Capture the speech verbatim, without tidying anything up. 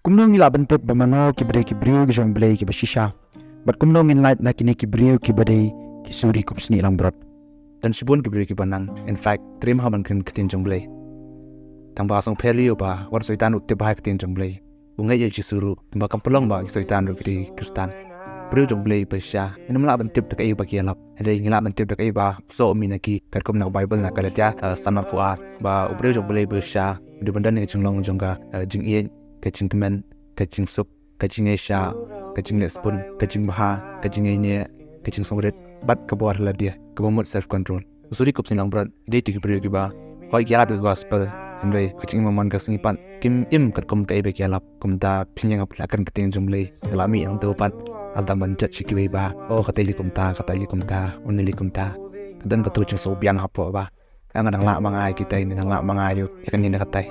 Kumno ngi lah ban tip ba mano kiba dei ki briew ki jong U Blei kiba shisha? Bad kumno ngin lait na kine ki briew kiba dei ki suri kum snieh langbrot? Don shibun ki briew kiba nang, in fact, trei ma ha ban kren ka ktien jong U Blei. Tang ba sngewpher ïa u ba wat u Soitan u tip bha ka ktien jong U Blei. U ngeit ïa u Jisu ruh, tang ba kam pynlong ba ki Soitan ruh ki dei Khristan. Briew jong U Blei ba shisha, ngim lah ban tip da kaei ba ki ïalap. Hynrei ngi lah ban tip da kaei ba soh mih na ki, katkum na ka Baibl na Galatia, eh, san arphew ar, ba u briew jong U Blei ba shisha u dei ban don ïa ka jinglong jong ka, eh, jingïeit, ka jingkmen, ka jingsuk, ka jingïaishah, ka jingleh sbun, ka jingbha, ka jingïaineh, ka jingsngewrit, bad ka bor ha lade, kaba mut self control. U suri kum snieh langbrot, dei ki briew kiba hooid ki ïalap ïa ka gospel, hynrei ka jingim man ka sngi pat kim im katkum kaei ba ki ïalap. Kumta phin ïa nga phi la kren ka ktien jong U Blei, ka la mih hangto pat. Lada ban judge ïa kiwei ba, oh, kata lei kumta, kata lei kumta, une lei kumta. Ka don kato jingsngewbiang hapoh ba, nga dang lah ma nga ïa kitai, nga dang lah ma nga ïa kane na katai.